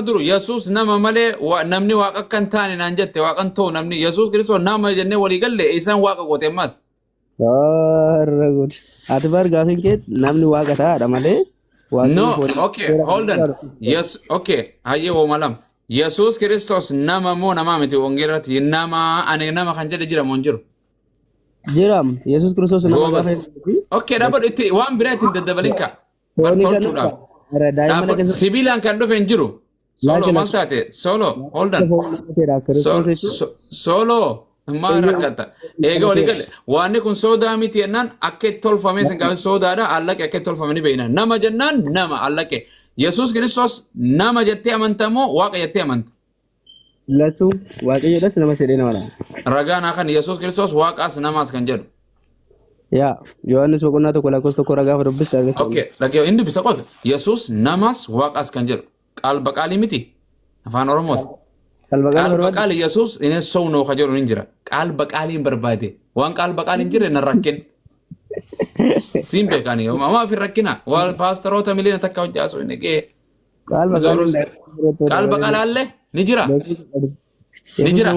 duru Yesuus nama malee namni waaqa akka hin taane naan jette waaqan ta'u namni Yesuus Kiristoos nama jennee walii galle isaan waaqa goote ammas. Warra good. Ati bar gaafiin kee namni waaqa ta'aadha malee waaqni No, foon okay, seera hold on. kan Yes, okay. Hayyee wooma lama. Yesuus Kiristoos nama moo namaa miti wangeela irratti nama ani nama kan jedhe jira moo hin jiru? Jiram Yesuus Kiristoos nama Goobas. gaafa jedhu Okay, dhaabadhu itti waan biraa ittiin daddabalin ka. Bar foonii kan tolchuudhaaf. irra daa'imman Dhaabbadhu keessa sibiilaan kan dhufe hin jiru. Solo laaki maal laaki taate? Solo hold on. foon namateedha Kiristoos jechuun Solo maal eeyyee rakkata? Eega walii namateedha. gale. Waanni kun soodaa miti jennaan akka itti tolfamee sin gaafin soodaadha allaqe akka itti tolfame ni beekna. Nama jennaan nama allaqe. Yesuus Kiristoos nama jettee amanta moo waaqa jettee amanta? Lachuu waaqayyoodhas nama jedhee nama dha. Ragaa naa kan Yesuus Kiristoos waaqaas namaas kan jedhu. Yaa Yohaannis boqonnaa 1 lakkoofsa 1 irraa gaafa dubbiste argata. Okay, dhagee inni dubbisa qofa. Yesuus namaas waaqaas kan jedhu. Qaal baqaalii miti. Afaan Oromooti. Qalba qaala Qaal barbaadde. baqaali Yesuus inni sownoo ka jedhu ni jira. Qaal baqaaliin barbaade. Waan qaal baqaaliin hin jirre na rakkin. Siin beekani. Maaf hin rakkina. Waan paastaroota miliyoona takka hojjaasu inni ga'e. Qaal Zoorus. baqaaliin Qaal baqaalaallee ni jira. Ni jira.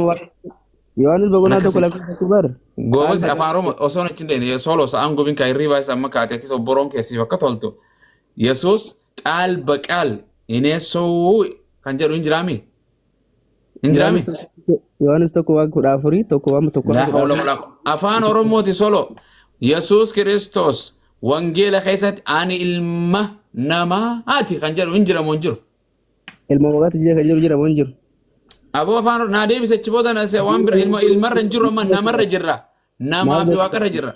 Yohaannis boqonnaa Akkasi. 1 lakkoofsa 1 bar. Goobas Qaal afaan Oromoo osoo achi hin deemne sooloo sa'aan gubin kan hirriibaa isa amma kaateettis obboroon keessiif akka toltu. Yesuus qaal baqaal ineessoo kan jedhu hin jiraami? Hin jiraami? Yohaannis 1 waan 14 1 waan 1 Laa hawla walaa Afaan Oromooti solo. Yesuus Kiristoos wangeela keessatti ani ilma namaati kan jedhu hin jiramu hin jiru. Ilma waaqaati jira kan jiru jira moo hin jiru? Aboo afaan naa deebise achi booda na waan bira ilma ilmarra hin jiru amma namarra jirra. Namaa fi waaqarra jirra.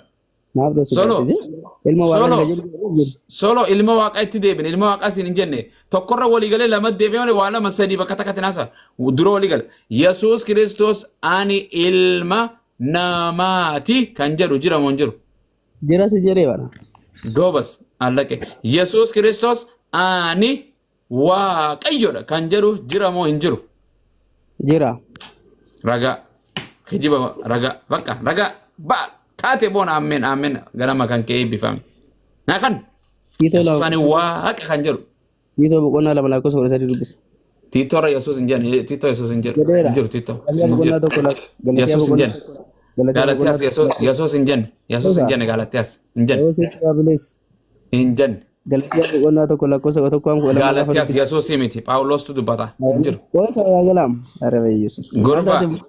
Maaf dhoosu Solo. gaafate? Ilma waaqaati Solo. kan jiru jira moo hin jiru? Solo ilma waaqaa itti deebine ilma waaqaa siin hin jenne tokkorra walii galee lama deebi'ee malee waa lama sadii bakka takkatti naasa dura walii gale. Yesuus Kiristoos ani ilma namaati kan jedhu jira moo hin jiru? Jira si jedhee bara. Goobas allaqe. Yesuus Kiristoos ani Waaqayyodha kan jedhu jira moo hin jiru? Jira. Ragaa. Kijiba ragaa. Bakka ragaa. Ba taate boona ammeen ammeen ganama kan kee eebbifame. Naa kan Tiitoo Yesuus 2 ani waaqa kan jedhu. Tiitoo boqonnaa 2 lakkoofsa 13 dubbisa. Tiitoorra Yesuus hin jenne. Tiitoo Yesuus hin jedhu. Jedheera. Hin jiru Tiitoo. Galatiyaa Hin boqonnaa jiru. 1 Galatiyaa Yesuus hin boqonnaa jenne. Galatiyaa Galaatiyaas boqonnaa Yesuus Yesuus hin jenne. Yesuus hin jenne Galaatiyaas hin jenne. Yoo sitti baabilees Hin jenne. Galaatiyaa boqonnaa 1 lakkoofsa 11 hanga 12 gaafa Galaatiyaas dubbisa. Yesuus miti. Phaawulostu dubbata. Hin jiru. Qoota yaa galaam. Araba Yesuus. Maal Gurba taate?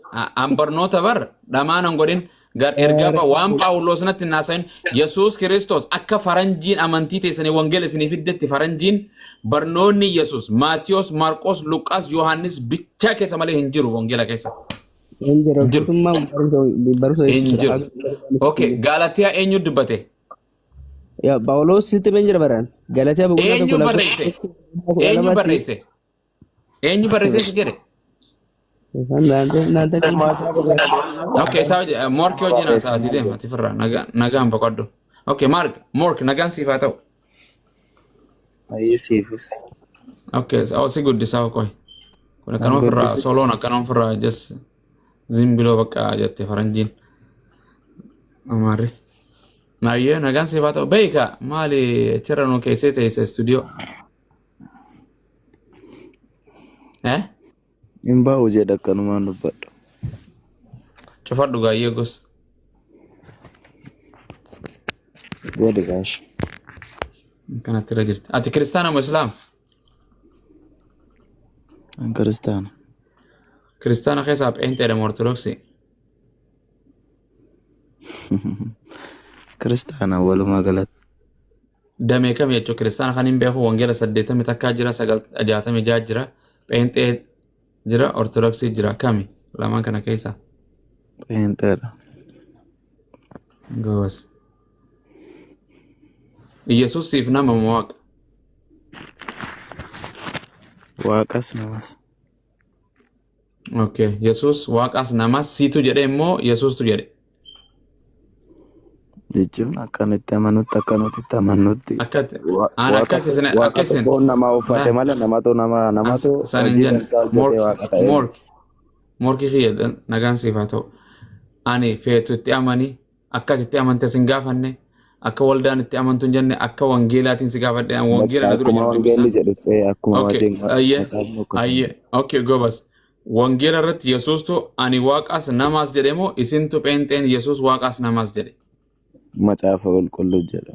an barnoota bar dhamaan an godhin gar ergaa ba waan Phaawulos natti hin haasayin Yesuus Kiristoos akka faranjiin amantii teessanii wangeela isinii fiddetti faranjiin barnoonni Yesuus Maatiyos, Maarqos, Luqqaas, Yohaannis bichaa keessa malee hin jiru wangeela keessa. Hin jiru. Hin jiru. Guutummaa barumsa Hin Yesuus jiru. Okay, Galaatiyaa eenyu dubbate? Yaa Phaawulos sitti himee jira baraan. Galaatiyaa boqonnaa Eenyu 1 barreesse? lakkoofsa Eenyu 12tti. barreesse? Eenyu barreesse si jedhe? Okay, isaa hojii Morki wajjin haasa'aa deema ati firraa nagaan boqodhu. Okay, Mark, Mork nagaan siif haa ta'u. Ayyee siifis. Okay, oh, si guddisaa qoy. Kun akkanuma Nan firraa guddisi. soloon akkanuma firraa just zim biloo bakka jette faranjiin. Amaarri. Ayyee nagaan siif haa ta'u. Beeka maali achirra nu keessee teesse studio. Eh? Hin bahu jedha akkanumaan dubbadha. Cufadhu gaayyee gos. Godhi gaash. Kanatti irra jirti. Ati kiristaana moo islaama? An kiristaana. Kiristaana keessaa pheenxeedha moo ortodoksii? Kiristaana walumaa galatti. Damee kami jechuun kiristaana kan hin beeku wangeela saddeettamii takkaa jira sagal jaatamii jaha jira pheenxee jira ortodoksii jira kami lamaan kana keessa Pheenxeedha. goos. Iyyasuus siif nama moo waaqa? Waaqas namas. Okay. Yesuus waaqaas namaas siitu jedhe immoo Yesuustu jedhe. Jechuun akka nutti amanutti akka nuti itti amannutti Akka aan akka isin akka waaqatu isin foon namaa uffate laa malee namatu nama an namatu san hin hojii jenne dansaa hojjetee mork waaqa ta'e mork miti. morki kiyya nagaan siif haa ta'u. Ani feetu itti amani akka ati itti amante sin gaafanne. Akka waldaan itti amantu hin jenne, akka wangeelaatiin si gaafadhe, wangeela Bakka na dura akkuma jiru wangeelli dubbisa. jedhutti akkuma Okay, ayyee, macaafni akkasuma. Ayyee, okay, gobas. Wangeela irratti Yesuustu ani waaqaas namaas jedhe moo isintu pheenxeen Yesuus waaqaas namaas jedhe? Macaafa qulqulluu jedha.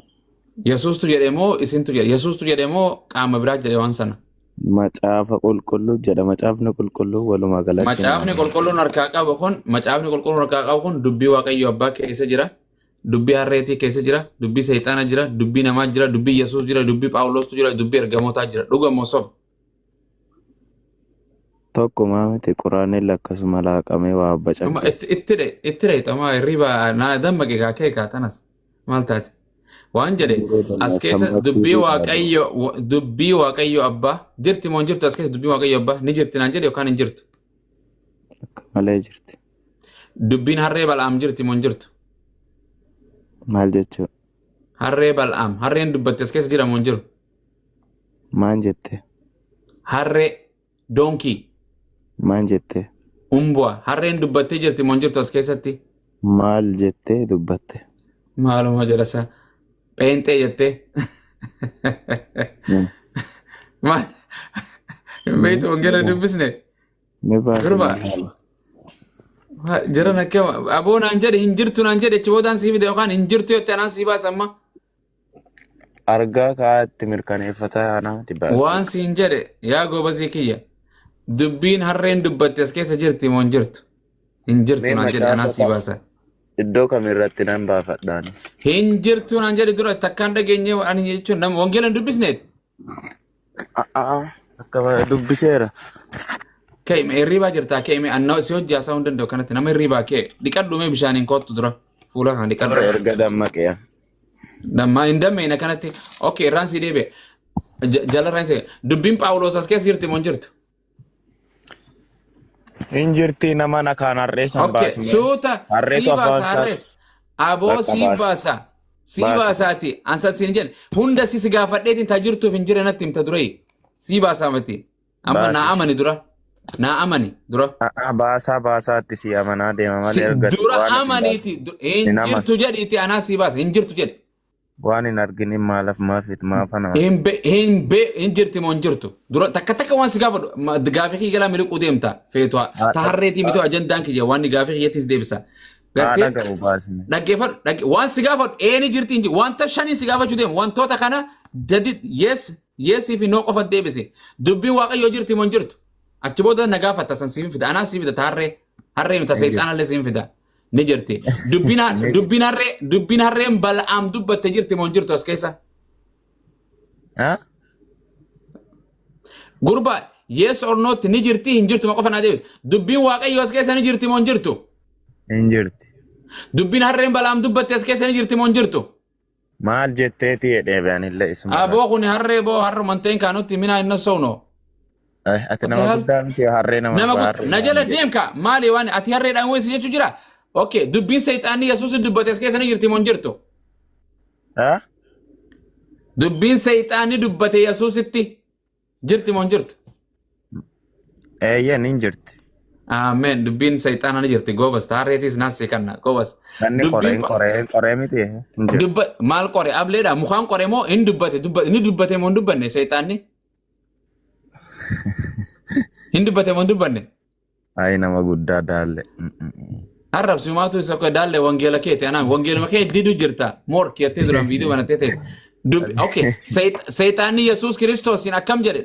Yesuustu jedhe moo isintu jedhe? Yesuustu jedhe moo qaama biraa jedhe waan sana? Macaafa qulqulluu jedha. Macaafni qulqulluu walumaa galatti Macaafni maal? Qulqulluun harkaa qabu kun, macaafni qulqulluun harkaa qabu kun dubbii Waaqayyo Abbaa keessa jira. Dubbii harreetii keessa jira. Dubbii seexaana jira. Dubbii namaa jira. Dubbii Yesuus jira. Dubbii Phaawulostu jira. Dubbii ergamootaa jira. Dhuga moo soba? Tokkumaa miti, quraanillee akkasuma laaqamee waa Amma bacaqeessa. itti dhe xamaa hirriba naa dammaqe kaa kee kaa tanas maal taate? Waan jedhe Yeroo as sana keessa dubbii sammachiisuu qabu. Waaqayyo, dubbii Waaqayyo Abbaa jirti moo hin jirtu? As keessa dubbii Waaqayyo Abbaa ni jirti naan jedhe yookaan hin jirtu? Akka malee jirti. Dubbiin harree Bal'aam jirti moo hin jirtu? Maal jechuu? Harree Bal'aam, harreen dubbatte as keessa jira moo hin jiru? Maan jette? Harree, donkey. Maan jette? Umbua, harreen dubbattee jirti moo hin jirtu as keessatti? Maal jettee dubbatte? Maaluma jedha isaa. Pheenxee jettee. Maal? Beektu, wangeela dubbisne. Mi baasi. Durba. Maal? Jiran akkama aboo naan jedhe, hin jirtu naan jedhe, achi boodaan sii fide yookaan hin jirtu jettee anaan sii baasa amma. Argaa kaa'atti mirkaneeffataa anaati baase. Waan siin jedhe, yaa goobasii kiyya. Dubbiin harreen dubbatte as keessa jirti moo hin jirtu? Hin jirtu Mee naan jedhe, anaan macaafa sii baasa. Iddoo kamirratti nan baafadhaanis? Hin jirtu naan jedhe, dura takkaan dhageenye ani jechuun nama wangeela hin dubbisneeti. Akka dubbiseera. Ka'e mee, hirribaa jirtaa, ka'e mee, annaa si hojii haasa'uu hin danda'u kanatti nama hirribaa ka'e, dhiqadhu mee, bishaaniin kottu, dura fuula kana dhiqadhu. Dura erga dammaqee. Dammaa hin dammeen akkanatti. Okay, irraan si deebi'e. Jala irraan si dubbiin Phaawulos as keessa jirti moo hin jirtu? Hin jirti, nama na kaan harree san Okay, baasne. suuta Harreetu sii afaan baasa isaas harrees. Aboo bakka sii baasa. baasa. Sii Baasa. baasaati. Ansa siin jedhe. Hunda si gaafadheetiin taa jirtuuf hin jire natti himta duree. Sii baasaa miti. Amma naa Baasis. amani dura. Naa amani dura. Baasaa baasaatti si amanaa deema malee erga Dura waan ati hin amaniiti. baasne. Hin Hin amanu. jirtu jedhiiti anaa sii baasa. Hin jirtu jedhe. Waan hin arginin maalaaf maafit maafa nama. Hin jirti moo hin jirtu? Dura takka takka waan si gaafadhu gaafii kiyya jalaa miliquu deemta feetu ta harreetii miti, ajandaan kiyya waan gaafii kiyyattis deebisa. Haadha Gartee ga'u baasne. dhaggeeffadhu, waan si gaafadhu eeni jirti hin jirtu, wanta shaniin si gaafachuu deemu, wantoota kana dadi yes yes fi no qofa deebisi. Dubbiin Waaqayyoo jirti moo hin jirtu? Achi booda na gaafatta, san siif fida, anaa siif fida, ta harree mita Hin jirti. seexaanallee siif fida. Ni jirti. Dubbiin Ni jirti. Dubbiin harreen Bala'aam dubbatte jirti moo hin jirtu as keessa? Ha? Gurba, yes or not, ni jirti hin jirtu ma qofa naa deebisi. Dubbiin Waaqayyoo as keessa ni jirti moo hin jirtu? Hin jirti. Dubbiin harreen Bala'aam dubbatte as keessa ni jirti moo hin jirtu? Maal jetteeti jedhee anillee isuma. Aboo, kun harree boo, harrumanteen kaanutti minaa hin soowno. Ati nama guddaa miti, harree nama Nama harree na jala naan jedhe. deemka, maali waan ati harreedhaan weessi jechuu jira? Okay, dubbiin seexaanni Yesuus dubbate as keessa ni jirti moo hin jirtu? Ha? Dubbiin seexaanni dubbate Yesuusitti jirti moo hin jirtu? Eeyyan, hin jirti. Ameen. Dubbiin seexaanaa ni jirti. Goobas, harreetis naasii kanna. Goobas. Namni qoree Dubbiin hin qoree hin qoree miti, hin jirti. Dubba maal qore, ableedha mukaan qore moo hin dubbate, ni dubbate moo hin dubbanne seexaanni? Hin dubbate moo hin dubbanne? Ayi, nama guddaa daalle. Arrabsimaatu isa akka daalle, wangeela keeti anaan wangeeluma kee diduu jirta morki jettee duraan viidiyoo banattee ta'e. Okay, seexaanni Yesuus Kiristoosiin akkam jedhe?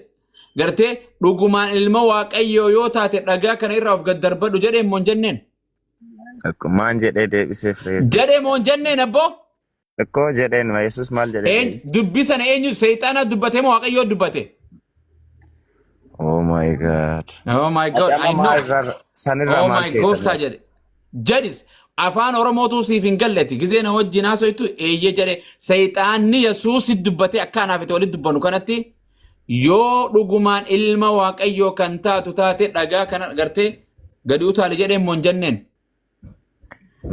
Gartee dhugumaan ilma Waaqayyoo yoo taate dhagaa kana irraa of gad darbadhu jedhee moo hin jenneen? Maan jedhee deebiseef reefu? Jedhee moo hin jenneen abboo? Akkoo jedheen, Yesuus maal jedhee deebise? Dubbii sana eenyu, seexaana dubbate moo Waaqayyoo dubbate? Oh my God. Oh my God, Ati I amma know. maal irraa sanirraa Oh maal my feeta? Gooftaa jedhe. Jedhis afaan Oromootuu siif hin galleti. Gizee na wajjin haasoitu eeyyee jedhe, seexaanni Yesuus dubbate akka anaaf itti walitti dubbannu kanatti, yoo dhugumaan ilma Waaqayyoo kan taatu taate dhagaa kana gartee gadi utaali jedhee immoo hin jenneen.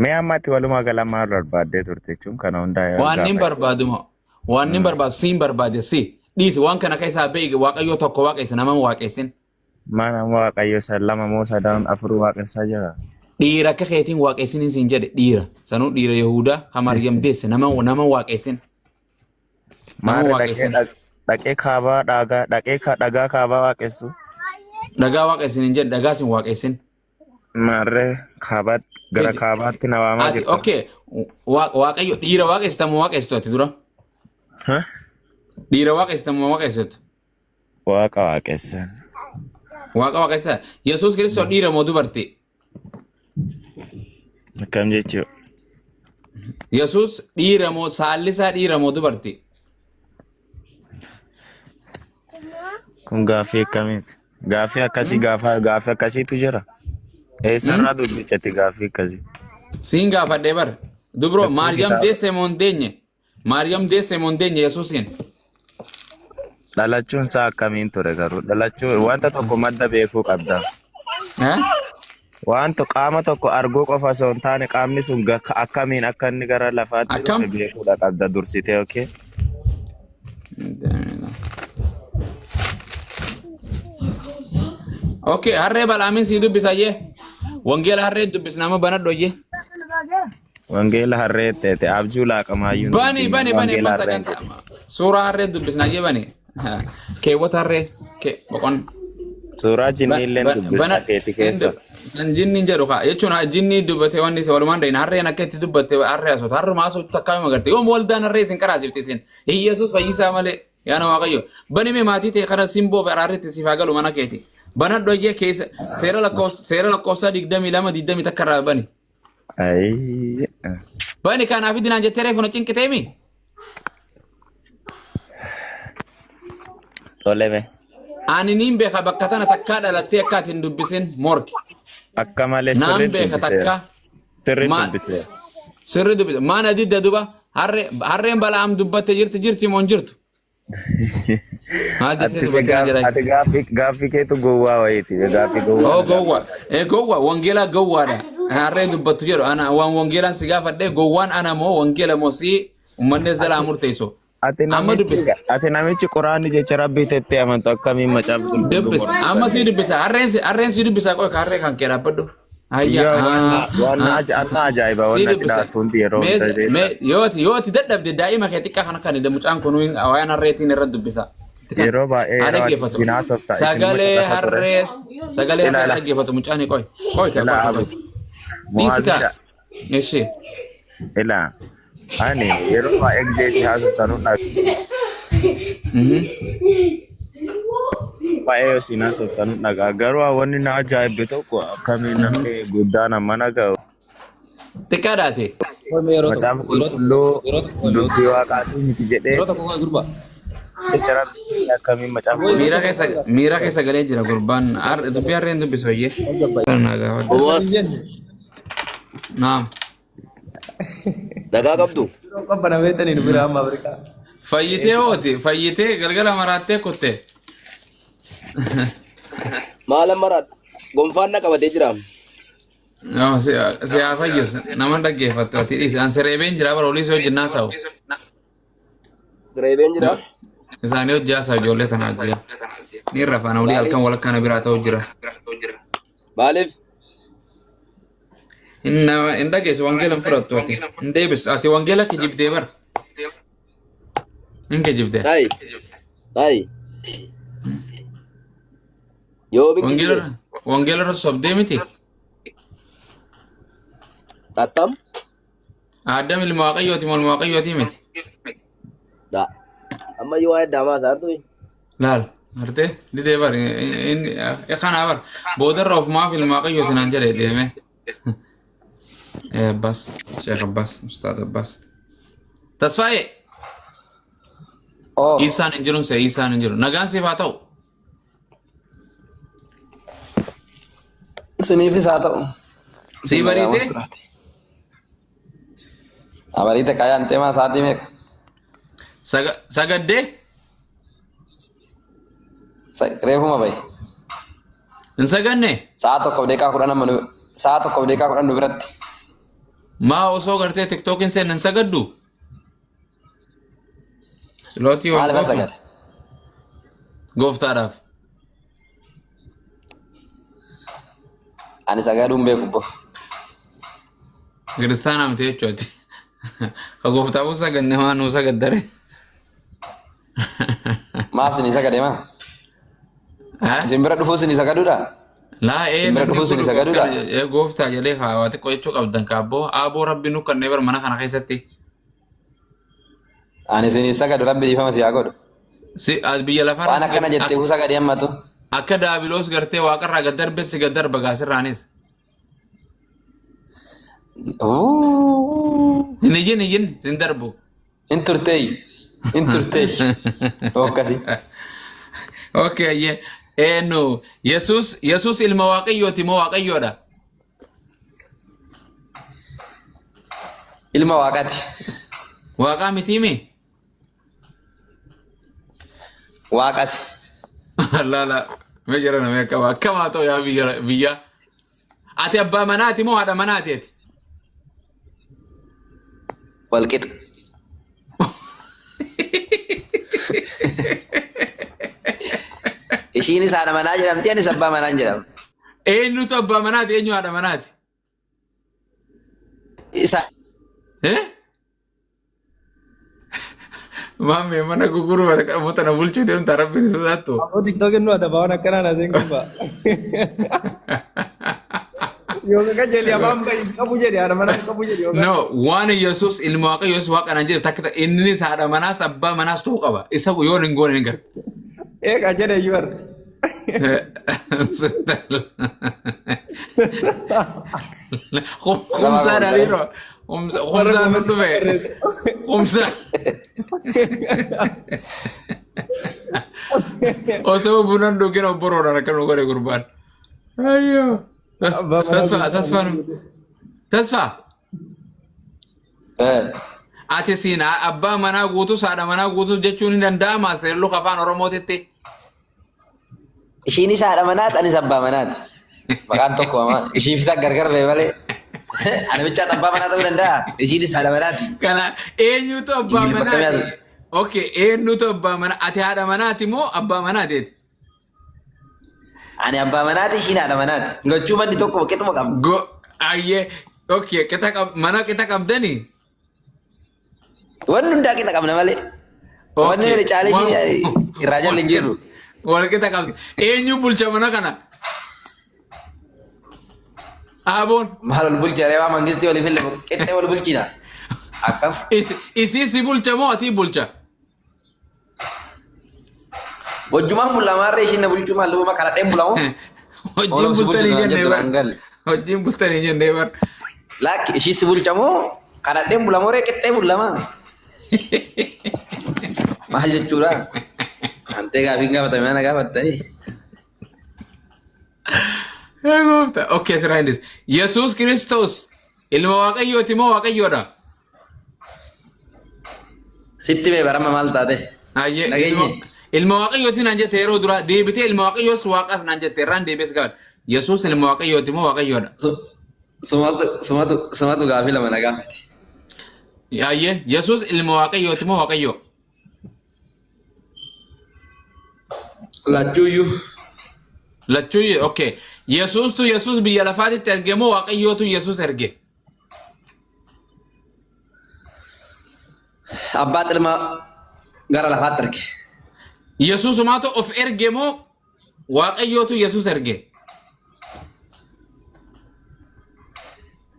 Mee amma ati walumaa gala maal barbaaddee turte jechuun kana hundaa yoo Waan inni gaafa barbaadu waan inni barbaadu siin barbaade si dhiisi, waan kana keessaa beeki, Waaqayyoo tokko waaqessa, nama hin waaqessin. Mana Waaqayyo san lama moo sadan afur waaqessaa jira? Dhiira akka keetiin waaqessiniin siin jedhe dhiira. Sanuu dhiira Yahudaa kan Maariyam deesse nama nama waaqessin. Nama Maarri dhaqee waaqessin. dhaqee kaabaa dhagaa dhaqee dhagaa kaabaa waaqessu. Dhagaa waaqessin hin jedhe dhagaa sin waaqessin. Maarree kaabaa gara Fidi. kaabaatti na waamaa Ati jirta. okay waaqayyo dhiira waaqessitamu waaqessitu ati dura. Huh? Dhiira waaqessitamu waaqessitu. Waaqa waaqessan. Waaqa waaqessa. Yesuus Kiristoos dhiira moo dubartii? Akkam jechuudha. Yesuus dhiira moo saalli isaa dhiira moo dubartii? Kun gaaffii akkamiiti? Gaaffii akkasii gaaffii akkasiitu jira. Eessarraa dubbichatti gaaffii akkasii? Siin gaafadhee bara. Dubroo Lakkuu Maariyaam kitaaba. deesse moo hin deenye? Maariyaam deesse moo hin deenye Yesuusiin? Dhalachuun isaa akkamiin ture garuu? Dhalachuu wanta tokko madda beekuu qabda. Eh? Wanta qaama tokko arguu qofa osoo hin taane qaamni sun akkamiin akka inni gara lafaatti Akkam? dhufe beekuudha qabda dursitee okay? Okay, harree balaamin sii dubbisa jee. Wangeela harree dubbis nama banadhu jee. Wangeela harree teete abjuu laaqamaayyuu nu Bani dubbiin bani bani wangeela amma harreen sagantaa teete. suuraa harree dubbisna jee bani. Keewwata harree ke boqon. Suuraa jinniilleen dubbista Bana keeti keessa. san jinniin jedhu kaa jechuun jinni dubbate wanni isa walumaan dhayina harreen akka itti dubbatte harree haasota harruma haasoftu takkaa hima garte yoom waldaan harree isin qaraasifte isin Iyyasuus fayyisaa malee yaa nama Waaqayyo bani mee maatii ta'e kana simboo fi araarritti siif haa galu mana keeti banadhu ayyee keessa seera lakkoofsa seera lakkoofsaa 22 21 irraa bani Ayii. bani kanaaf dinaan jettee reefu na cinqiteemi Tole mee. Ani niin beeka bakka tana takkaa dhalattee akka ati hin dubbisin morki. Akka malee Naan sirriitti beeka dubbiseera. takkaa. Sirriitti dubbiseera. Sirri dubbise. Maana didda duba harreen bala'am dubbatte jirti jirti moo hin jirtu? Maal jettee Ati dubbattee na jira? ati gaaffii keetu gowwaa wayiiti. Gaaffii gowwaa Oo na gowwaa. gaafata. Ee gowwaa wangeelaa gowwaadha. Harree dubbattu jedhu ana waan wangeelaan si gaafadhe gowwaan ana moo wangeela moo si uummanni jalaa murteessu. Ati Amma namichi dubbisa. ati namichi quraanni jecha rabbii tettee amantu akkamiin macaafa qulqulluu Dubbisa. mormita? Amma si dubbisa. Harreen si dubbisa qoy ka harree kan kee dhaabbadhu. Hayya. Yoo waan na ajaa'iba Si waan ati dubbisa. dhaattu hundi yeroo Mee hunda beekta. mee yoo ati dadhabde daa'ima kee xiqqaa kana kan mucaan kun waan harreetiin irra dubbisa. Yeroo baay'ee Haa yeroo ati dhaggeeffatu. isin haasofta isin Sagalee caqasa ture. harree sagalee Ilaa harree ilaa dhaggeeffatu mucaan qoy. Qoy ka ilaa qoy abu qoy. Dhiisi kaa. mu'aazidha Ishi. ilaa ani yeroo baay'ee gisee si haasoftan hunda baay'ee isin haasoftan dhagaa garuu wanni na ajaa'ibe tokko akkamiin namni guddaan amma ga'u Xiqqaadhaati. Yeroo tokko macaafa yeroo qulqulluu yeroo tokko dubbii waaqaatii miti jedhee yeroo tokko qoy gurba. jecha rabbii akkamiin macaafa Qoy yeroo Miira tokko keessa qoy miira keessa galee jira gurbaan. Dubbii harreen dubbisu hoyyee. Naa gaafadhu. Akkas hin jenne. Naam. Nagaa qabdu. Yeroo qabbana beektanii nu bira amma Afrikaa. Fayyitee hooti fayyitee galgala maraattee kutte. Maal amma gonfaan na qabatee jira. No, si si haa fayyus nama dhaggeeffattu ati dhiisi. An sireebeen jira bara olii si wajjin haasa'u. Reebeen jira. Isaanii hojii haasa'u ijoollee tana jira. Ni rafaan olii halkan walakkaa na biraa ta'u jira. Maaliif? Hin dhageessu wangeela hin fudhattu ati. Hin deebistu ati wangeela kijibdee bara. Hin kijibdee. Ta'i. Ta'i. Yoo Wangeela biqilche wangeela irra sobdee miti. attam? Addam ilma waaqayyooti moo ilma waaqayyooti miti. Da. Amma yoo waa'ee daamaa isaa artu. Laal artee didee bari inni kanaa bar boodarra ofumaaf ilma waaqayyooti naan jedhe deeme. Abbas Sheekh Abbas Ustaad Abbas. Tasfaa'ee Oh. ibsaan hin jiru see ibsaan hin jiru nagaan siif haa ta'u. Isiniifis haa ta'u. Sii Isin nagaa bariitee musturaati. Abariite qaayaan teemaa sa'aatii meeqa? Sagaddee Reefuma bahe. hin saganne Sa'a 1:10 amma nu sa'a 1:10 nu biratti. Maa osoo gartee tiktookin seen hin sagaddu. Silootii ol Maaliif gootu sagada? gooftaadhaaf. Ani sagaduu hin beeku bbo. Kiristaanaa miti jechuuti. Ka gooftaafuu saganne maa nuu sagaddare. Maaf isinii sagade maa? Isin bira dhufuu isinii sagaduudha? Laa ee Isin bira namni dhufuu isinii kun sagaduudha? ee gooftaa jedhee haa waa xiqqoo jechuu qabdan kaabboo aaboo rabbi nu kannee bar mana kana keessatti. Ani isinii sagadu rabbi dhiifama si haa godhu. Si biyya lafaarra Waan si akkana gad jettee ufuu sagadee hammatu. akka daabiloos gartee waaqarraa gad darbe si gad darba gaasirraanis. Uuu. Hin ijin ijin sin darbu. Hin turteey. Hin turteey. Akkasi. Okay ayyee. Eenyu Yesuus Yesuus ilma waaqayyooti moo waaqayyoodha? Ilma waaqaati. Waaqaa mitiimi? Waaqasi. Laala mee jara namee akkama akkamaa ta'u yaa biyya biyya. Ati abbaa manaati moo haadha manaati ati? Walqixa. Ishiinis haadha manaa jedhamti anis abbaa manaan jedhama. Eenyutu abbaa manaati eenyu haadha manaati? Isa Eh? Maammee mana gurguruu uummata na bulchuu deemta rabbiin hin sodaattu. Aboo TikTokin nu adaba waan akkanaa na seen gubbaa. Yoo qajeeli afaan bahi hin qabu jedhe haadha manaa hin qabu jedhe yookaan. No, waan Yesuus ilma Waaqayyo Yesuus waaqa naan jedhe takka innis haadha manaas abbaa manaas ta'uu qaba. Isa yoo hin goone hin gara. Eegaa jedhe iyyuu har'a. Kumsaa dhaliiroo. Kumsaa nu dhufe. Kumsaa. Osoo buna hin dhugin obboroodhaan akka nu godhe gurbaan. Ayyoo. Tasfaa tasfaa tasfaa. Ati siin abbaa manaa guutus haadha manaa guutus jechuun ni danda'ama seerluka afaan Oromootitti. Ishiinis haadha manaati anis abbaa manaati. Maqaan tokko ama ishiif isa gargar ba'e malee. Ani bichaa abbaa manaa ta'uu danda'a. Ishiinis haadha manaati. Kana eenyutu abbaa Ingiliffa akkamii manaati? haasa'u? Okay, eenyutu abbaa manaa? Ati haadha manaati moo abbaa manaati? Ani abbaa manaati ishiin haadha manaati. Lachuu manni tokko qixuma qabna. Go ayyee okay qixa qab mana qixa qabdanii? Wanni hundaa qixa qabna malee. Wanni Okay. nuti caalee ishii irraa jalli hin jirru. Wal qixa qabdi. Eenyu bulcha mana kana? Aaboon. Maal ol bulcha reewaa mangistii waliif illee qixxee wal bulchina. Akkam. Isii si bulcha moo atii bulcha? Wajjumaan bulaa maarree ishiin na bulchuu maal lubuma kadhadheen bulamoo? Wajjin Ooluu si bultanii bulchitu naan jennee jettu bar. naan galle. Wajjin bultanii jennee bar. Lakki ishii si bulcha moo kadhadheen bulamoo ree qixxee bulamaa? Maal jechuudha? Antee gaafiin gaafatame ana gaafattanii. Yaa gooftaa. Okay, asirraa hin dhiisu. Yesuus Kiristoos ilma Waaqayyooti moo Waaqayyoodha? Sitti bee barama maal taate? Ayyee, Nageenye. ilma Waaqayyooti naan jette yeroo duraa deebitee ilma Waaqayyoos Waaqaas naan jette irraan deebi'ees gaafadha. Yesuus ilma Waaqayyooti moo Waaqayyoodha? Sumatu sumatu sumatu gaafii lama na gaafate. Ayyee, Yesuus ilma Waaqayyooti moo Waaqayyoo? Lachuuyyuu. Lachuu okay. Yesuustu Yesuus biyya lafaatitti erge moo Waaqayyootu Yesuus erge? Abbaa ilma gara lafaatti erge. Yesuusumaatu of erge moo Waaqayyootu Yesuus erge?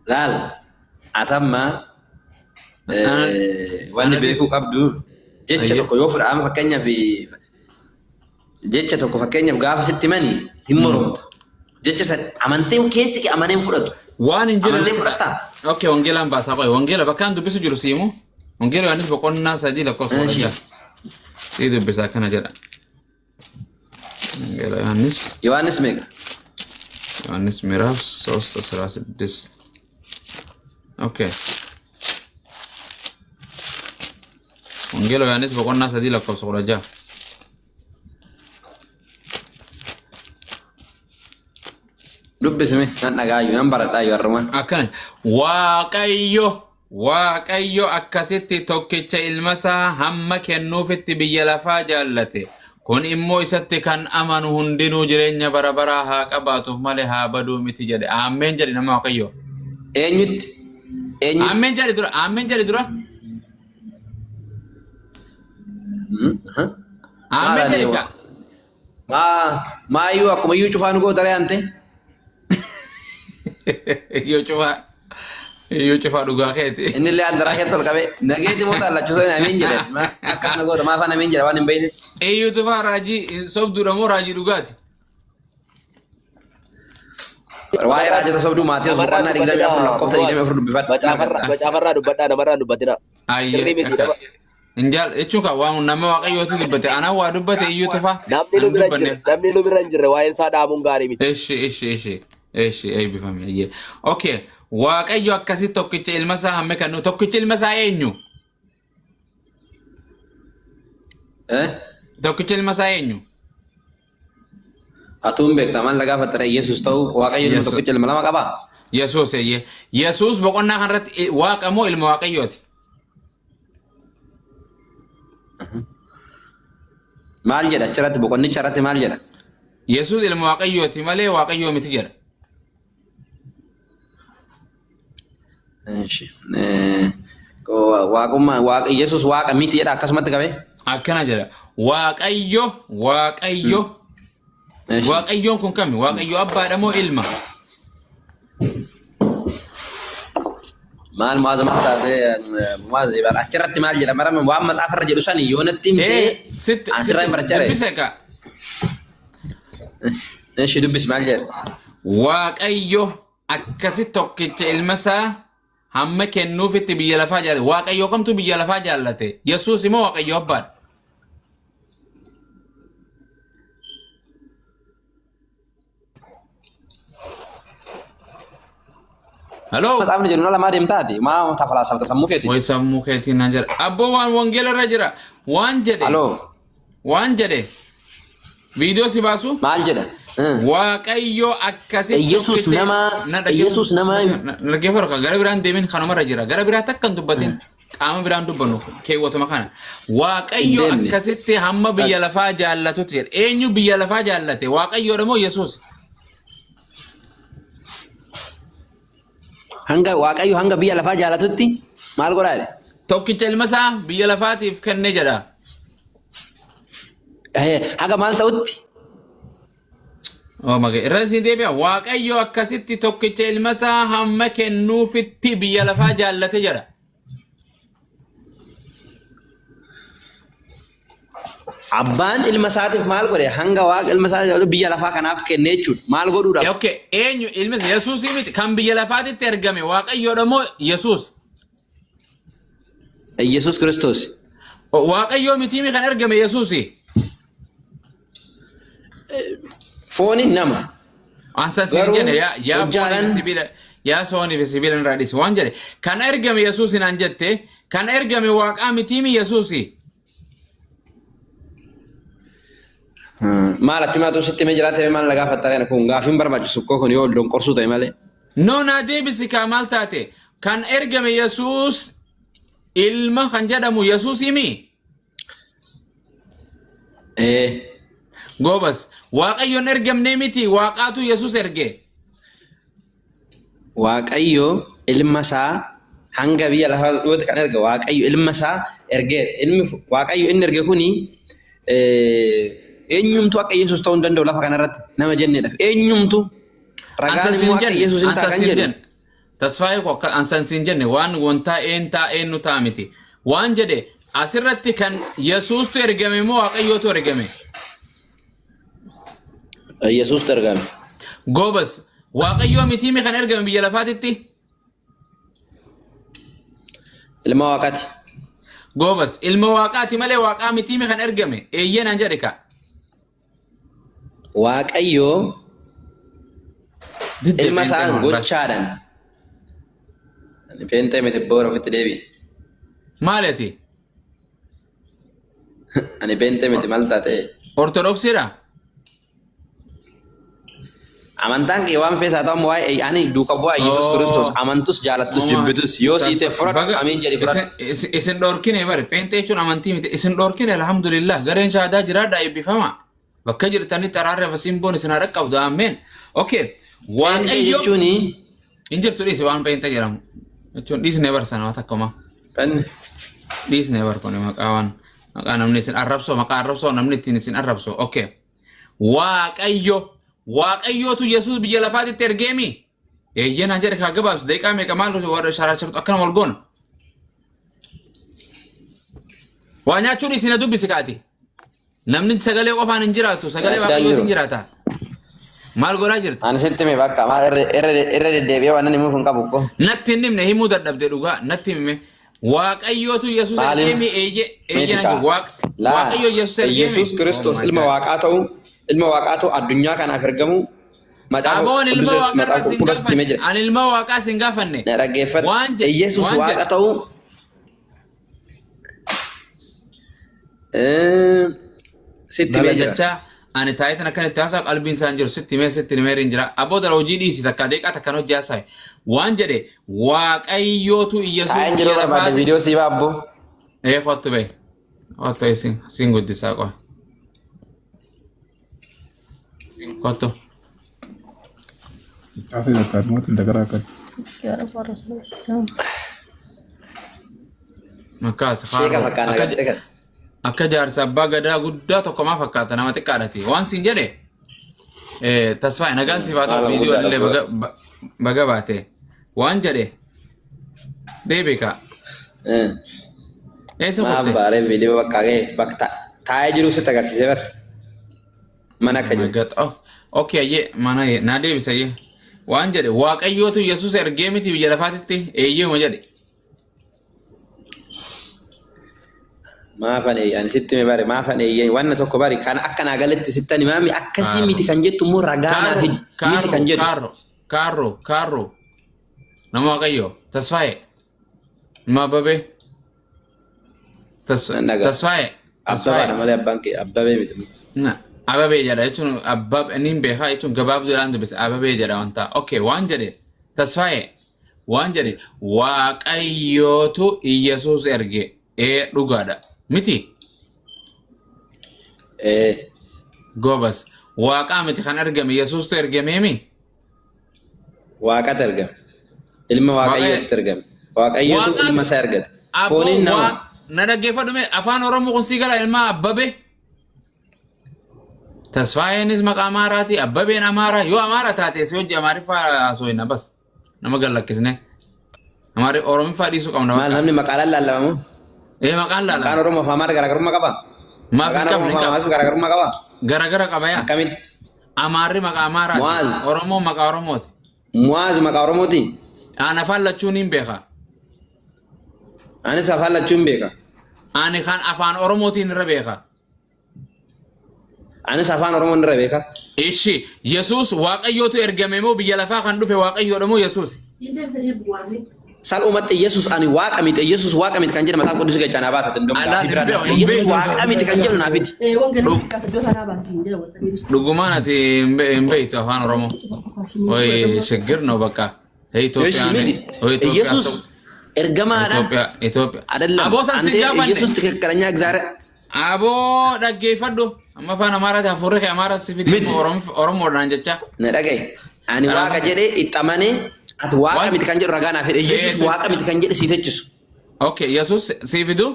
Laal atamma wanni beekuu qabdu jecha tokko yoo fudhama fakkeenyaaf jecha tokko fakkeenyaaf gaafa sitti himani hin moromta. Jecha san amanteen keessi kee amaneen fudhatu. Waan hin jirre. Amanteen fudhattaa? Okay, wangeelaan baasaa qoy. Wangeela bakka an dubbisu jiru siimu. Wangeela Yohaannis boqonnaa 3 lakkoofsa 16. Sii dubbisa akkana jedha. Wangeela Yohaannis Yohaannis meeqa? Yohaannis ምዕራፍ 3 16. Okay. Wangeela Yohaannis boqonnaa 3 lakkoofsa 16. Dubbisime nan dhagaayu nan baradhaayu har'uma. Akkana Waaqayyo Waaqayyo akkasitti tokkicha ilma isaa hamma kennuufitti biyya lafaa jaallate. Kun immoo isatti kan amanu hundinuu jireenya bara baraa haa qabaatuuf malee haa baduu miti jedhe. Aammeen jedhe nama Waaqayyo. Eenyutti? Eenyu? Ameen jedhi dura. Ameen jedhi dura. Ameen jedhi kaa. Maa maayyuu akkuma iyyuu cufaa nu goota re'ante. Iyyuu cufaa. Iyyuu cufaa dhugaa keeti. Inni illee andaraa keetti ol qabee nageeti moo taallachuu sana amiin jedhe. Akkas na goota maafaan amiin jedha waan hin beekne. Iyyuu cufaa raajii sobduudha moo raajii dhugaati? Waa'ee raajota sobduu Maatiyus boqonnaa 24 lakkoofsa 24 dubbifadhu. Macaafarraa dubbadhaa namarraa dubbatina. Ayyee. Sirrii miti nama. Injaal jechuun kan waan nama waaqayyootu dubbate anaa waa dubbate iyyuu tufaa. Namni nu bira hin jirre namni nu bira hin jirre waa'een isaa dhaabuun gaarii miti. Eshi eshi eshi eshi eebbifame ayyee. Okay waaqayyo akkasii tokkicha ilma isaa hamme kennu tokkicha ilma isaa eenyu? Eh? Tokkicha ilma isaa eenyu? Atuun beekta maal na gaafatta ree Yesuus ta'uu Waaqayyo ilma Yesuus. tokkicha ilma lama qabaa? Yesuus eeyyee. Yesuus boqonnaa kanarratti waaqa moo ilma waaqayyooti? Maal jedha achirratti boqonnicha irratti maal jedha? Yesuus ilma waaqayyooti malee waaqayyoo miti jedha. Eeshi. Waaqummaa waaqa Yesuus waaqa miti jedha akkasumatti qabee. Akkana jedha. Waaqayyo Waaqayyo Eeshi. Waaqayyoon kun kami? Waaqayyo abbaadha moo ilma? Maal mu'aaz maal taatee mu'aaz achirratti maal jedha marama waan matsaafarra jedhu sani yoo natti himtee Ee sitti an sirraa hin barachaa ree. dubbise kaa. Eeshi dubbis maal jedha? Waaqayyo akkasi tokkicha ilma isaa hamma kennuufitti biyya lafaa jaallate. Waaqayyo kamtu biyya lafaa jaallate? Yesuus immoo Waaqayyo abbaadha. Haloo. Matsaafni jedhu lamaa deemtaati maa tafalaasafta sammuu keetiin. Way sammuu keetiin naan jedha. Abboo waan wangeela irra jira. Waan jedhe. Haloo Waan jedhe. Viidiyoo si baasu. maal jedha? Waaqayyo akkasitti Iyyasuus tokkicha- nama- Na dhaggeeffadhu. Iyyasuus nama- Na dhaggeeffadhu kan gara biraan deemin kanumarra jira. Gara biraa takka hin dubbatin. Qaama biraan dubbannu keewwatuma kana. Waaqayyo Hin deemne. akkasitti hamma biyya lafaa jaallatutti jedhe. Eenyu biyya lafaa jaallate? Waaqayyoodha moo Yesuus? Hanga Waaqayyo hanga biyya lafaa jaalatutti maal godhaa jedhe? Tokkicha ilma isaa biyya lafaatiif kenne jedha. Haga maal ta'utti? Oh my God. Irra isin deebi'a. Waaqayyo akkasitti tokkicha ilma isaa hamma kennuufitti biyya lafaa jaallate jedha. Abbaan ilma isaatiif maal godhe? Hanga waaqa ilma isaatiif biyya lafaa kanaaf kenne jechuudha. Maal godhuudhaaf? Okay, eenyu ilmi isaa Yesuusii miti kan biyya lafaatitti ergame Waaqayyoodha moo Yesuus? Yesuus Kiristoos. Waaqayyoo mitiimi kan ergame Yesuusi. Fooniin nama. Ansan siin Garuu jedhe yaa yaa foonii fi hojjaalan sibiila yaa soonii fi sibiila irraa dhisi waan jedhe kan ergame Yesuusi naan jette kan ergame Waaqaa mitiimi Yesuusi. Maal atti maatu sitti himee jiraate maal na gaafatta ree kun gaafiin barbaachisu koo kun yoo ol donqorsuu ta'e malee. No naa deebisi kaa maal taate kan ergame Yesuus ilma kan jedhamu Yesuus himi. Ee. Goobas Waaqayyoon ergamnee miti Waaqaatu Yesuus erge. Waaqayyo ilma isaa hanga biyya lafaa dhiyootti kan erge Waaqayyo ilma isaa ergee ilmi Waaqayyo inni erge kuni eenyumtu akka Yesuus ta'uu hin danda'u lafa kanarratti nama jenneedhaaf eenyumtu ragaan Ansan siin immoo akka jenne Yesuus hin ta'a ansan kan siin jedhu jenne tasfaayee koo akka ansan siin jenne waan wantaa een taa eenyu ta'a miti waan jedhe asirratti kan Yesuustu ergame moo Waaqayyootu ergame? Yesuustu ergame. Goobas Waaqayyoo mitiimi kan ergame biyya lafaatitti? Ilma Waaqaati. Goobas ilma Waaqaati malee Waaqaa mitiimi kan ergame? Eeyyee naan jedhe ka. Waaqayyo Didde ilma pheenxee isaa kun bas. gochaadhaan. Ani pheenxee miti boora ofitti deebi'i. Maali ati? Ani pheenxee miti maal taate? Ortodoksiidha? Amantaan kee waan feesaa ta'u amma waa'ee ani duuka bu'aa Yesuus Kiristoos amantus jaalattus jibbitus yoo sii ta'e fudhadhu amiin jedhi fudhadhu. Isin dhorkine bari pheenxee jechuun amantii miti isin dhorkine alhamdulillah gareen shaadaa jiraadha eebbifama bakka jirtanitti araarri afasiin boon isin haa dhaqqabdu ameen. Okay Pheenxee waaqayyo jechuun hin jirtu dhiisi waan pheenxee jedhamu. Jechuun dhiisnee bar sana waan takkuma. Banne. Dhiisnee bar kun maqaa waan maqaa namni isin arrabsoo maqaa arrabsoo namni ittiin isin arrabsoo. Okay. Waaqayyo Waaqayyootu Yesuus biyya lafaatitti ergeemi. Eeyyee naan jedhe kaa gabaabsi daqiiqaa meeqa maal warra sharaachartu akkana wal goona. Waa nyaachuu dhiisi na dubbisi kaati. Namni sagalee qofaan hin jiraatu sagalee Nyaachaa Waaqayyootiin jiru. jiraata. Maal godhaa jirta? Ani sitti hime bakka maal irra deddeebi'ee waan inni himuuf hin qabu ko. Natti hin himne himuu dadhabde dhugaa natti hime. Waaqayyootu Yesuus Maaliif? ergeemi eeyyee eeyyee Miti naan kaa. jedhe. Laa. Waaqayyo Yesuus ergeemi. Yesuus Kiristoos Oh my ilma God. waaqaa ta'uu ilma waaqaa ta'uu addunyaa kanaaf ergamuu macaafa Aboon ilma qulqulluu waaqaa macaafa sin qulqulluu sitti himee gaafanne. jira. Ani ilma waaqaa sin gaafanne. Na dhaggeeffadhu. Waan jedhe Yesuus waan waaqa jedhe. ta'uu sitti himee jira. Dhala jechaa ani taayitan akkan itti haasaa qalbiin isaan jiru sitti himee sitti himee hin jira. Aboo dhala hojii dhiisi takka deeqaa takkan hojii haasaye. Waan jedhe Waaqayyootu Iyyasuus Taa'een jiruu biyya barbaadde lafaati. viidiyoo sii baabbo. Ee kottu bee. Kottu isin sin guddisaa qoy. Kottu. Asii fakkaatu mootiin dagaraa akka. Akkas Sheeka kaaroo. fakkaana Akka gartee kan. akka jaarsa abbaa gadaa guddaa tokko maa fakkaata nama xiqqaadhati. Waan siin jedhe tasfaa'e nagaan siif haa ta'u Maala viidiyoo guddaadha illee fuula. baga baate. Waan jedhe deebiika. Eessa Maa kutte? baaree viidiyoo bakka ga'e bakka taa'ee jiru sitti agarsiisee bara. Mana akka jiru. Magat. Oh, okay, ayyee mana naa deebisa ayyee. Waan jedhe Waaqayyootu Yesuus ergee miti biyya lafaatitti eeyyuma jedhe. Maafan eeyye ani sitti hime bare maafan eeyye wanna tokko bari kan akka naa galetti sittan himaami akkasii miti kan jettu immoo ragaa naa Kaarro, fidi miti kaarro, kan jedhu. kaarro, kaarro, kaarro. Nama Waaqayyoo tasfaa'e. Nama Abbabee. Nan dhagaa. Tasfaa'e. Abbabaadha Tasfaa'e. malee abbaan kee abbabee miti. Na, Ababee jedha jechuun abbab inni hin beekaa jechuun gabaabduudhaan dubbisa ababee jedha wanta. Okay, waan jedhe tasfaa'e waan jedhe Waaqayyootu Iyyasuus erge ee dhugaadha miti Ee goobas waaqaa miti kan ergame Yesuustu ergameemi waaqatu ergame. Ilma waaqayyootu ergame. Waaqayyootu Waaqaatu- ilma isaa ergate. Abboo Fooniin nama. waaq na dhaggeeffadhu mee afaan Oromoo kun sii gala ilma Abbabe. Tasfaayeenis maqaa Amaaraati Abbabeen Amaaraa yoo Amaara taate si hojii Amaariffaa haasofina bas nama gallakkisne. Amaari Oromiffaa dhiisuu qabna Maal bakka. namni maqaadhaan laallamamu? Ee maqaan Maqaan laalama. Oromoo fi Amaara garaagarummaa qaba? Maaf hin Maqaan qabne Oromoo hin fi qabu. Amaariif garaagarummaa qaba? Garagara qaba yaa. Akkamitti? Amaarri maqaa Amaaraati. Mu'aaz. Oromoon maqaa Oromooti. Mu'aaz maqaa Oromooti? Aan afaan lachuun hin beeka. Anis afaan lachuun beeka. Ani kan afaan Oromootiin irra beeka. Anis afaan Oromoon irra beeka. Ishi Yesuus Waaqayyootu ergame moo biyya lafaa kan dhufe Waaqayyoodha moo Yesuus? Salphumatti Yesuus ani waaqa miti Yesuus waaqa miti kan jedhe mataa qudus gachaa naa baasa danda'u. Alaa hin beeku, hin Yesuus beeku. waaqa miti kan jedhu naa fidi. Dhugumaan ati hin beektu afaan Oromoo. Oyi shiggir no bakka. Eshi miti. Yesuus ergamaadha. Itoophiyaa Itoophiyaa. Adallam. Aboo san sin Ante gaafanne. Yesuus ትክክለኛ እግዚአብሔር Aboo dhaggeeffadhu. Amma afaan Amaaraati hafuurri kee Amaara si fide Miti. Oromoodhaan jecha. na dhagaye. Ani waaqa jedhee itti amanee ati waaqa Waan- miti kan jedhu ragaa naa fide. Yesuus Eh, waaqa miti kan jedhe sii techisu. Okay, Yesuus si fidu?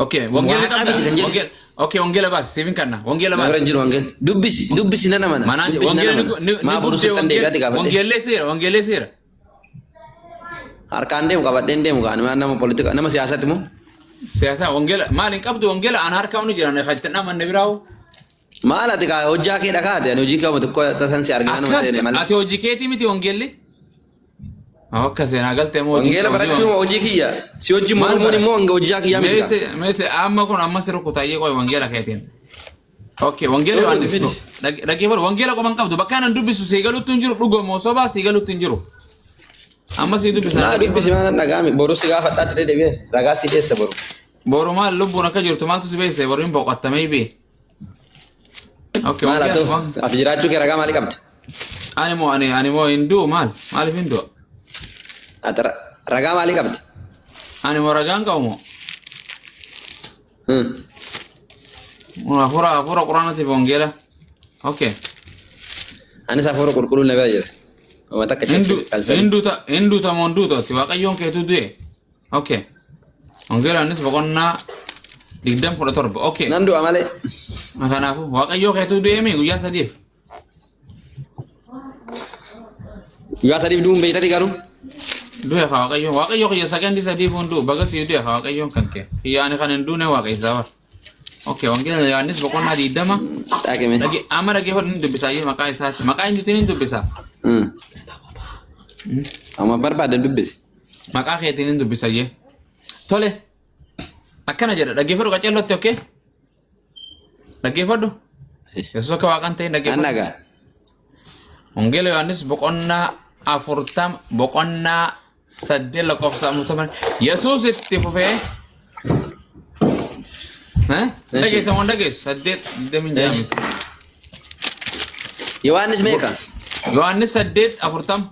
Okay, wangeela Waaqa qabda. miti kan jedhu. Wangeela okay, wangeela baasi siif hin kanna. Wangeela Na bira baasi. hin jiru wangeelli. Dubbisi dubbisi nan amana. Manaan Dubbisi nan wangeela amana. ni Maa boru guddee sittan deebi'aati gaafadhe. wangeellee seera wangeellee seera. Harkaan deemu qabadheen deemu kaan maal nama politika nama siyaasatti moo? Siyaasa wangeela maal hin qabdu wangeela an harkaa unu jiran kan namanne biraawu. Maal ati kaa hojjaa kee dhakaate ani hojii kee tokko tasan si argaa nama Akkas seene malee. ati hojii keetii miti wangeelli. Akka seenaa galtee moo hojii Wangeela barachuun hojii kiyya. Si hojii Maal mormuun bara? immoo hanga hojii kiyyaa miti kaa. Meese meese amma kun amma si rukutaayee qoy wangeela keetiin. Okay, wangeela Yoo waan fidi. dhaggeeffadhu wangeela qofa hin qabdu bakka anan dubbisu sii galuutti hin jiru dhugamoo sobaa sii galuutti hin jiru. Amma sii dubbisa Naa dubbisi maal dhagaami boru si gaafadhaatti deebi'ee ragaa si dhiyeessa boru. Boru maal lubbuun akka jirtu maaltu si beeksise boru hin boqottamee bee. Okay, Maal haa wangeela ta'u ati jiraachuu kee ragaa maalii qabda? ani moo ani ani moo hin du'u maal maaliif hin du'u? Ati ragaa maalii qabda? Ani moo ragaan qabu moo? Hmm. Hafuura hafuura quraanatiif wangeela. Okay. Anis hafuura qulqulluun na bira jira. Waan takka shakkii qalsanii. Hinduuta moo hinduutatti Waaqayyoon keetu du'e. Okay. Wangeela Yohaannis boqonnaa 20:17. Okay. Nan du'a malee. Kanaafuu Waaqayyoo keetu du'e mi guyyaa sadiif? Guyyaa sadiif du'uun beektati garuu. Du'e haa Waaqayyoon. Waaqayyoo kiyya sakandii sadiif hin du'u. Baga sii du'e haa Waaqayyoon kan kee. Kiyya ani kan hin duune Waaqessaa bara. Okay, Wangeela Yohaannis boqonnaa 20. Dhaqime. Amma dhaggeeffadhu ni dubbisa iyyuu maqaa isaati. Maqaa eenyuutiin ni dubbisa? Amma barbaadde dubbisi. Maqaa keetiin ni dubbisa iyyee. Tole. Akkana jedha dhaggeeffadhu qaceellotti okay? Dhaggeeffadhu. Yesuus akka waaqan ta'e Nan dhaggeeffadhu. dhagaa. Wangeela Yohaannis boqonnaa 40 boqonnaa 8 lakkoofsa 40 Yesuus itti fufee Eh? Dhageessa moo hin dhageessu? 8 26 miti. Yohaannis meeqa? Yohaannis 8 40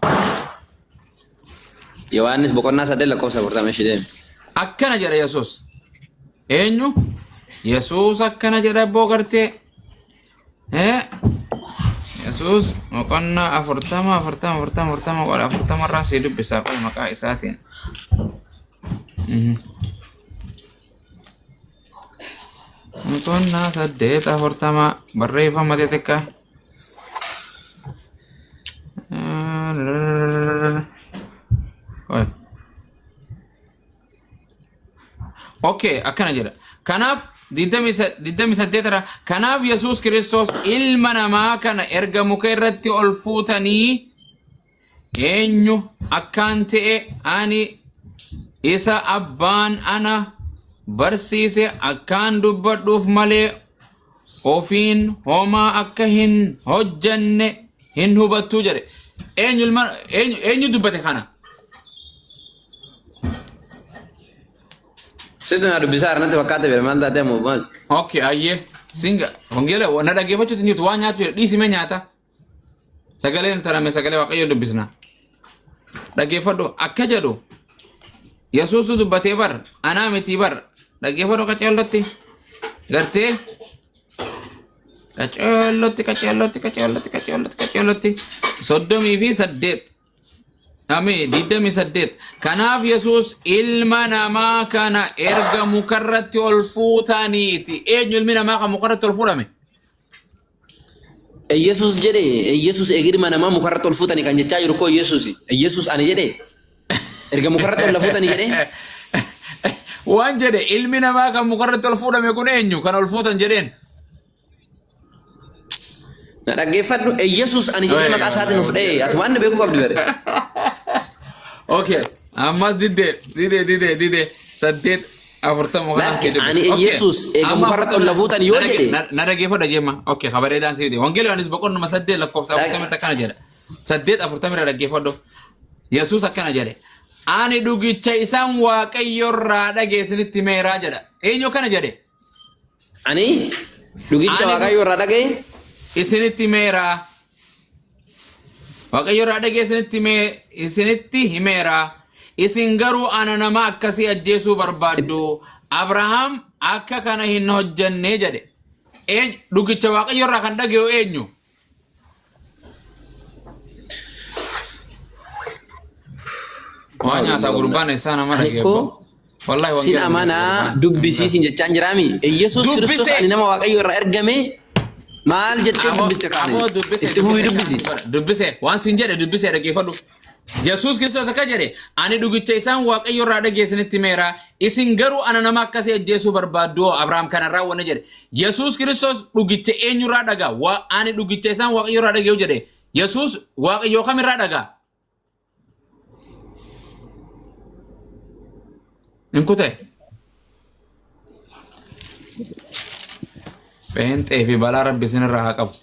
Yohaannis boqonnaa 8 lakkoofsa 40 ishee deemi. Akkana jedha Yesuus. Eenyu? Yesuus akkana jedha abboo gartee. Eh? Yesuus boqonnaa 40 40 40 40 qora 40 irraa sii dubbisaa qoy maqaa isaatiin. Boqonnaa 8 40 barreeffama xixiqqaa. Qoy. Okay, akkana jedha. Kanaaf 28 irra kanaaf Yesuus Kiristoos ilma namaa kana erga muka irratti ol fuutanii eenyu akkaan ta'e ani isa abbaan ana barsiise akkaan dubbadhuuf malee ofiin homaa akka hin hojjanne hin hubattuu jedhe. Eenyu ilma eenyu eenyu dubbate kana? Situ na dubbisaa irratti fakkaate bira maal taatee ammoo maas. Okay, ayyee. Singa wangeela na dhaggeeffachuutti hin jirtu waan nyaattu jedhe dhiisi mee nyaata. Sagaleen tarame sagalee Waaqayyoo dubbisna. Dhaggeeffadhu akka jedhu Yesuusu dubbatee bar anaa miti bar dhaggeeffadhu qaceellotti gartee qaceellotti qaceellotti qaceellotti qaceellotti qaceellotti 38 Ameen 28 Kanaaf Yesuus ilma namaa kana erga mukarratti ol fuutaniiti. Eenyu ilmi namaa kan mukarratti ol fuudhame? Iyesuus jedhe Iyesuus ilma namaa mukarratti ol fuutani kan jechaa jiru koo Iyesuusi. Iyesuus ani jedhe erga mukarratti ol na fuutani jedhe Waan jedhe ilmi namaa kan mukarratti ol fuudhame kun eenyu kan ol fuutan jedheen. Na dhaggeeffadhu Iyesuus ani jedhee maqaa isaatiin of dha'e ati waan na beekuu qabdu bare. Okay, ammas didde didde didde didde 8 40 kanaan Lakki sii ani dubbisa. Okay, Iyesuus eega amma mukarratti ol na fuutan yoo na jedhe na dhaggeeffadha jeema. Okay, kabareedaan sii fide. Wangeela Yohaannis boqonnuma 8 lakkoofsa 40 akkana jedha. 8 40 irra dhaggeeffadhu. Yesuus akkana jedhe. Ani dhugicha isaan Waaqayyo irraa dhageessinitti himeeraa jedha. Eenyu akkana jedhe? Ani dhugicha Ani Waaqayyo irraa dhaga'e isinitti himeera. Waaqayyo irraa dhagee isinitti himee isinitti himeera. Isin garuu ana nama akkasii ajjeesuu barbaaddu. Abrahaam akka kana hin hojjenne jedhe. Eenyu dhugicha Waaqayyo irraa kan dhaga'u eenyu? Waa nyaataa gurbaan isaa nama Ani dhaga'e. koo Wallahi sin wangeela amanaa dubbisii sin jechaan jiraami. Iyesuus Kiristoos Dubbise. ani nama Waaqayyo irraa ergame maal jettee Aboo dubbiste kaane? aboo dubbise Itti fufii dubbise dubbisi. dubbise waan sin jedhe dubbise dhaggeeffadhu. Yesuus Kiristoos akka jedhe ani dhugicha isaan Waaqayyo irraa dhageessinitti himeera isin garuu ana nama akkasii ajjeesuu barbaaddu Abrahaam kana raawwanne jedhe. Yesuus Kiristoos dhugicha eenyurraa dhagaa Waa ani dhugicha isaan Waaqayyo irraa dhageeyu jedhe. Yesuus Waaqayyo kamirraa dhagaa? Hin kute. Pheenxee fi balaa rabbi isinirraa haa qabu.